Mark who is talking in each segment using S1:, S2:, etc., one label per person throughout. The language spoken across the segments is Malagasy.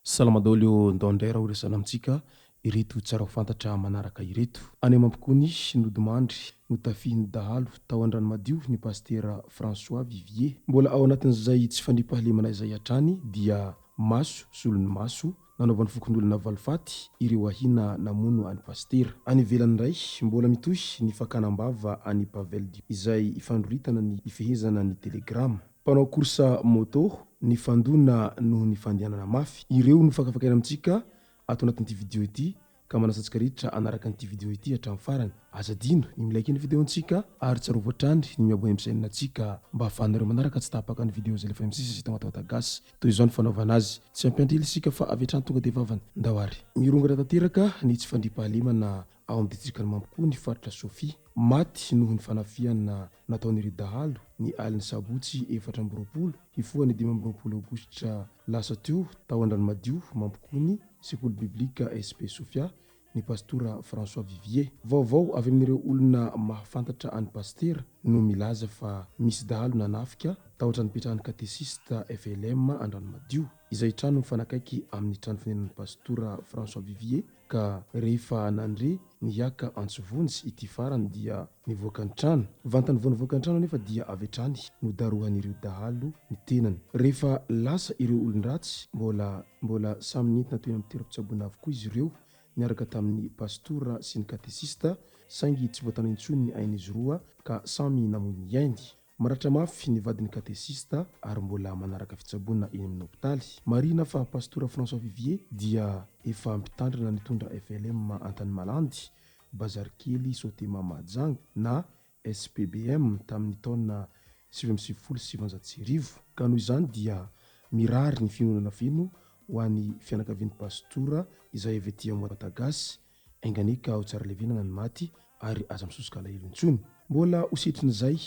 S1: Salama daholo ô, ndao indray raha horesahana amintsika ireto tsara ho fantatra manaraka ireto. Any Mampikony, nodimandry, notafihin'ny dahalo tao Andranomadio ny pasitera François Vivier. Mbola ao anatin'izay tsy fandriampahalemana izay hatrany dia maso solon'ny maso nanaovan'ny fokonolona valifaty ireo ahiana namono an'i pasitera. Any ivelany indray, mbola mitohy ny fakana am-bava an'i Pavel izay ifandroritana ny ifehezana ny Telegram. Mpanao course moto nifandona noho ny fandehanana mafy. Ireo no fakafakaina amintsika ato anatin'ity video ity ka manasa antsika rehetra hanaraka an'ity video ity hatramin'ny farany. Aza adino ny mi-like ny video-ntsika ary tsarovy hatrany ny mi-abonner amin'ny chaîne-ntsika mba ahafahanareo manaraka tsy tapaka ny video izay alefa misesy eto Tamatave Gasy. Toy izao ny fanaovana azy. Tsy ampiandry ela isika fa avy hatrany tonga dia vavany. Ndao ary. Mirongatra tanteraka ny tsy fandriampahalemana ao amin'ny distrikan'i Mampikony ny faritra Sofia. Maty noho ny fanafihana nataon'ireo dahalo ny alin'ny sabotsy 24 hifoha ny 25 aogositra lasa teo tao Andranomadio, Mampikony, sekoly biblika SP Sofia, ny pastora François Vivier. Vaovao avy amin'ireo olona mahafantatra an'i Pasitera no milaza fa misy dahalo nanafika tao an-trano nipetrahan'ny katesista FLM Andranomadio, izay trano mifanakaiky amin'ny trano fonenan'ny pastora François Vivier ka rehefa nandre nihiaka antso vonjy ity farany dia nivoaka ny trano. Vantany vao nivoaka ny trano anefa dia avy hatrany nodarohan'ireo dahalo ny tenany. Rehefa lasa ireo olon-dratsy, mbola mbola samy nentina teny amin'ny toeram-pitsaboana avokoa izy ireo niaraka tamin'ny pastora sy ny katesista saingy tsy voatana intsony ny ain'izy roa ka samy namoy ny ainy. Maratra mafy ny vadin'ny katesista ary mbola manaraka fitsaboana eny amin'ny hopitaly. Marihina fa Pastora François Vivier dia efa mpitandrina nitondra FLM Antanimalandy, Bazary Kely Sotema Mahajanga na SPBM tamin'ny taona 1999. Ka noho izany dia mirary ny fiononana feno ho an'ny fianakavian'ny Pastora izay avy aty Amboatagasy Enga anie ka ho tsara levenana ny maty ary aza misosoka alahelo intsony. Mbola ho setrin'izay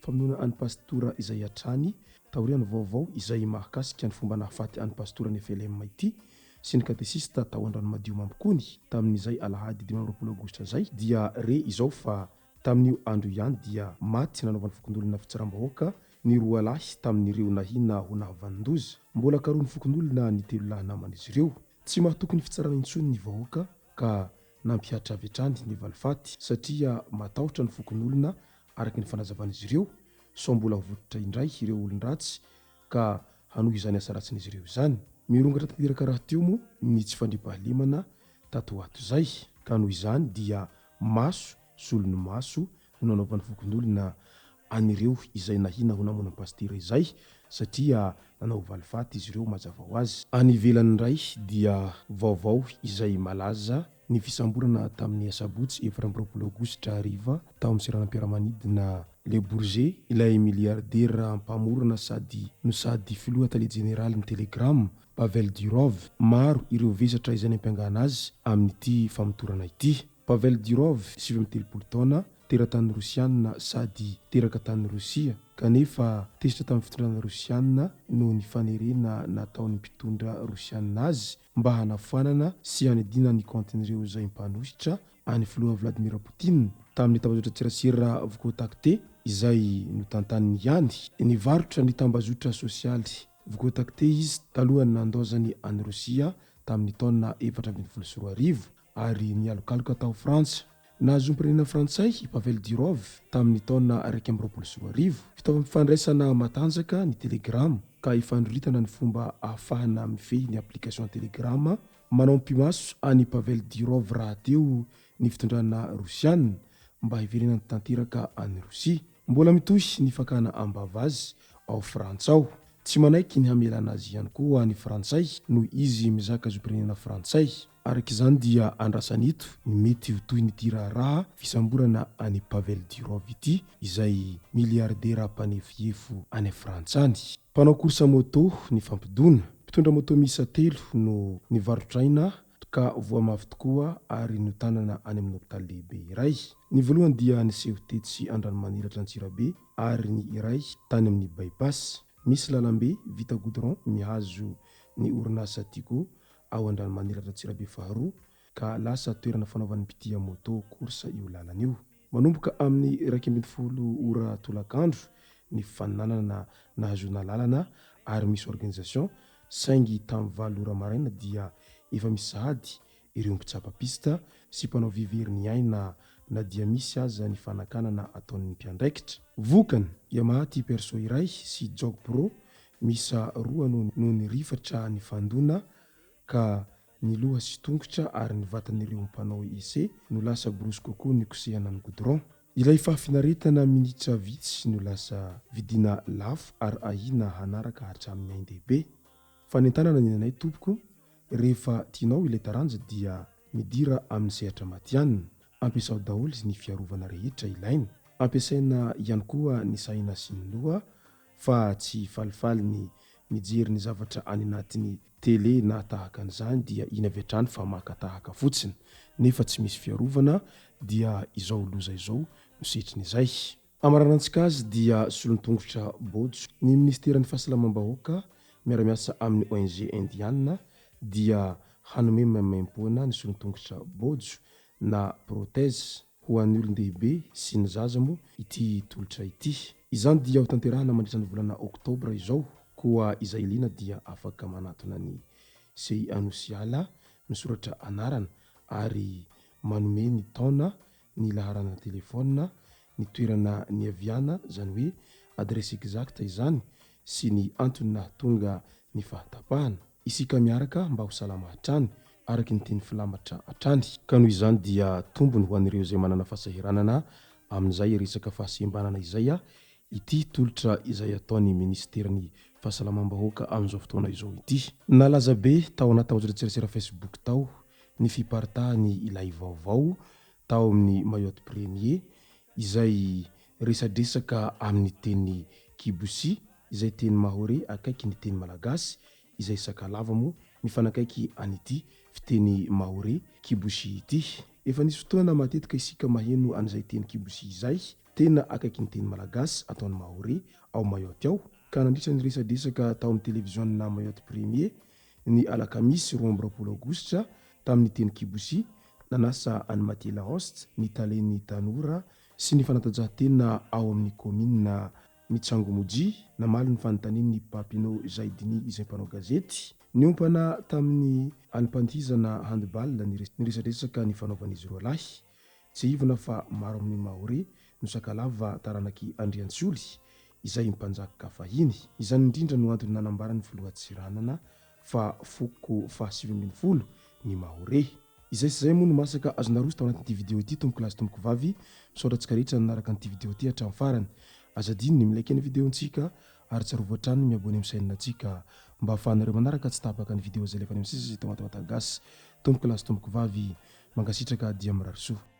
S1: famonoana an'i Pastora izay hatrany taorian'ny vaovao izay mahakasika ny fomba nahafaty an'i Pastora ny FLM ity sy ny katesista tao Andranomadio Mampikony tamin'izay alahady 25 aogositra izay dia re izao fa tamin'io andro io ihany dia maty nanaovan'ny fokonolona fitsaram-bahoaka ny roa lahy tamin'ireo nahina ho nahavanon-doza. Mbola karohin'ny fokonolona ny telo lahy naman'izy ireo. Tsy mahatoky ny fitsarana intsony ny vahoaka ka nampihatra avy hatrany ny valifaty satria matahotra ny fokonolona araka ny fanazavan'izy ireo sao mbola ho votitra indray ireo olon-dratsy ka hanohy izany asa ratsin'izy ireo izany. Mirongatra tanteraka rahateo moa ny tsy fandriampahalemana tato ho ato izay ka noho izany dia maso solon'ny maso no nanaovan'ny fokonolona an'ireo izay nahina ho namono an'i Pasitera izay satria nanao valifaty izy ireo mazava ho azy. Any ivelany indray dia vaovao izay malaza ny fisamborana tamin'ny asabotsy 24 aogositra hariva tao amin'ny seranam-piaramanidina Le Bourget ilay miliaridera mpamorona sady no sady filoha tale jeneralin'ny Telegram, Pavel Durov. Maro ireo vesatra izay nampiangana azy amin'ity famotorana ity. Pavel Durov, 39 taona, teratany Rosiana sady teraka tany Rosia, kanefa tezitra tamin'ny fitondrana Rosiana noho ny fanerena nataon'ny mpitondra Rosiana azy mba hanafoanana sy hanidiana ny kaontin'ireo izay mpanohitra an'ny filoha Vladimir Putin tamin'ny tambazotran-tserasera Vkontakte izay notantaniny ihany. Nivarotra ny tambazotra sosialy Vkontakte izy talohan'ny nandaozany an'i Rosia tamin'ny taona 2014. ary nialokaloka tao Frantsa. Nahazo zom-pirenena frantsay i Pavel Durov tamin'ny taona 2021. Fitaovam-pifandraisana matanjaka ny Telegram, ka ifandroritana ny fomba ahafahana mifehy ny application Telegram. Manao ampimaso an'i Pavel Durov rahateo ny fitondrana rosiana mba hiverenany tanteraka any Rosia. Mbola mitohy ny fakana am-bava azy ao Frantsa ao. Tsy manaiky ny hamelana azy ihany koa ny Frantsay noho izy mizaka zom-pirenena frantsay. Araka izany dia andrasana eto ny mety ho tohin'ity raharaha fisamborana an'i Pavel Durov ity izay miliaridera mpanefoefo any Frantsa any. Mpanao course moto nifampidona. Mpitondra moto miisa telo no nivarotra aina ka voa mafy tokoa ary notanana any amin'ny hopitaly lehibe iray. Ny voalohany dia niseho tetsy Andranomanelatra Antsirabe ary ny iray tany amin'ny By-pass. Misy lalambe vita goudron mihazo ny orinasa Tigo ao Andranomanelatra Antsirabe faharoa ka lasa toerana fanaovan'ny mpitia moto course io lalana io. Manomboka amin'ny 11 ora tolakandro ny fifaninanana nahazoana lalana ary misy organisation saingy tamin'ny 8 ora maraina dia efa misy sahady ireo mpitsapa piste sy mpanao vy very ny aina na dia misy aza ny fanakanana ataon'ny mpiandraikitra. Vokany, Yamaha T-Perso iray sy Jog Pro miisa roa no nirifatra nifandona ka ny loha sy tongotra ary ny vatan'ireo mpanao essai no lasa borosy kokoa nikosehana ny goudron. Ilay fahafinaretana minitra vitsy no lasa vidiana lafo ary ahiana hanaraka hatramin'ny ain-dehibe. Fanentanana ny anay tompoko, rehefa tianao ilay taranja dia midira amin'ny sehatra matihanina. Ampiasao daholo ny fiarovana rehetra ilaina. Ampiasaina ihany koa ny saina sy ny loha fa tsy falifaly ny mijery ny zavatra any anatin'ny télé na tahaka an'izany dia iny avy hatrany fa maka tahaka fotsiny nefa tsy misy fiarovana dia izao loza izao no setrin'izay. Amaranantsika azy dia solon-tongotra Bojo. Ny minisiteran'ny fahasalamam-bahoaka miara-miasa amin'ny ONG Indiana dia hanome maimaimpoana ny solon-tongotra Bojo na prothèse ho an'ny olon-dehibe sy ny zaza moa ity tolotra ity. Izany dia hotanterahana mandritra ny volana oktobra izao koa izay liana dia afaka manatona ny CI Anosiala misoratra anarana ary manome ny taona, ny laharana telefaonina, ny toerana niaviana izany hoe adresse exacte izany sy ny antony nahatonga ny fahatapahana. Isika miaraka mba ho salama hatrany, araka ny teny filamatra hatrany. Ka noho izany dia tombony ho an'ireo izay manana fahasahiranana amin'izay resaka fahasembanana izay ity tolotra izay ataon'ny minisiteran'ny fahasalamam-bahoaka amin'izao fotoana izao ity. Nalaza be tao anaty tambajotran-tserasera Facebook tao ny fiparitahany ilay vaovao tao amin'ny Mayotte Premier izay resadresaka amin'ny teny Kibusi izay teny Mahorais akaiky ny teny Malagasy izay Sakalava moa mifanakaiky an'ity fiteny Mahorais Kibushi ity. Efa nisy fotoana matetika isika maheno an'izay teny Kibushi izay tena akaiky ny teny Malagasy ataon'ny Mahorais ao Mayotte ao ka nandritra ny resadresaka tao amin'ny televiziona Mayotte Premier ny alakamisy 22 aogositra tamin'ny teny Kibushi nanasa an'i Mathieu Lahoste ny talen'ny tanora sy ny fanatanjahantena ao amin'ny kaominina Mitsangomojy namaly ny fanontanian'i Papino Zaidini izay mpanao gazety. Niompana tamin'ny alim-pandihizana handball ny resadresaka nifanaovan'izy roalahy. Tsiahivina fa maro amin'ny Mahorais no Sakalava taranak'i Andriantsioly izay mpanjaka fahiny. Izany indrindra no antony nanambaran'ny filoha Tsiranana fa foko faha 19 ny Mahorais. Izay sy izay moa no masaka azo naroso tao anatin'ity video ity tompoko lahy sy tompoko vavy, misaotra antsika rehetra nanaraka an'ity video ity hatramin'ny farany. Aza adino ny mi-like ny video-ntsika ary tsarovy hatrany ny mi-abonner amin'ny chaîne-ntsika mba ahafahanareo manaraka tsy tapaka ny video izay alefa any amin'ny sisa sy eto Matamatagasyy. Tompoko lahy sy tompoko vavy, mankasitraka dia mirary soa.